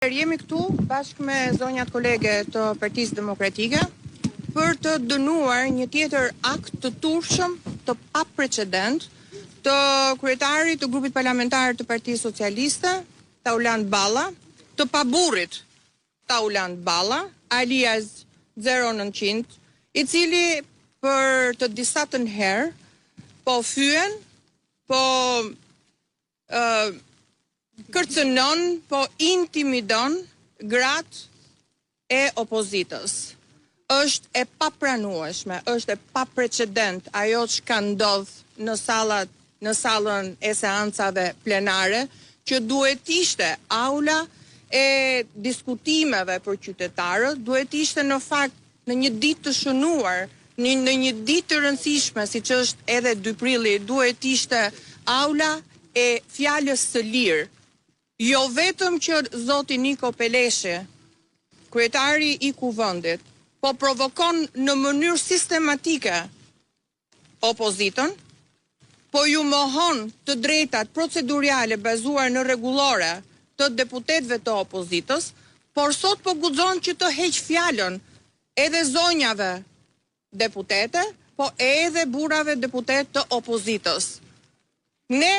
Jemi këtu bashkë me zonjat kolege të Partisë Demokratike për të dënuar një tjetër akt të turpshëm, të paprecedent të kryetarit të grupit parlamentar të Partisë Socialiste, Taulant Balla, të paburrit Taulant Balla, alias 0900, i cili për të disatën herë po fyen, po kërcënon, po intimidon gratë e opozitës. Është e papranueshme, është e paprecedent ajo çka ndodh në sallat, në sallën e seancave plenare, që duhet të ishte aula e diskutimeve për qytetarët, duhet të ishte në fakt Në një ditë të shënuar, në në një ditë të rëndësishme siç është edhe 2 prilli, duhet të ishte aula e fjalës së lirë. Jo vetëm që zoti Niko Peleshi, kryetari i Kuvendit, po provokon në mënyrë sistematike opozitën, po ju mohon të drejtat proceduriale bazuar në rregullore të deputetëve të opozitës, por sot po guxon që të heqë fjalën edhe zonjave deputete, po edhe burrave deputetë të opozitës. Ne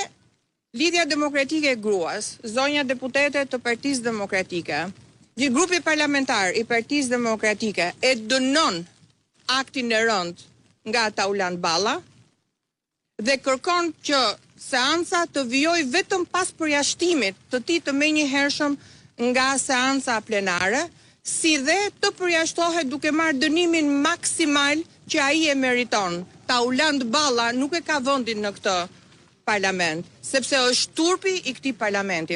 Lidhja Demokratike e Gruas, zonja deputete të Partisë Demokratike, një grupi parlamentar i Partisë Demokratike e dënon aktin e rëndë nga Taulant Balla dhe kërkon që seanca të vijojë vetëm pas përjashtimit të tij të menjëhershëm nga seanca plenare, si dhe të përjashtohet duke marrë dënimin maksimal që ai e meriton. Taulant Balla nuk e ka vendin në këtë parlament, sepse është turpi i këtij parlamenti.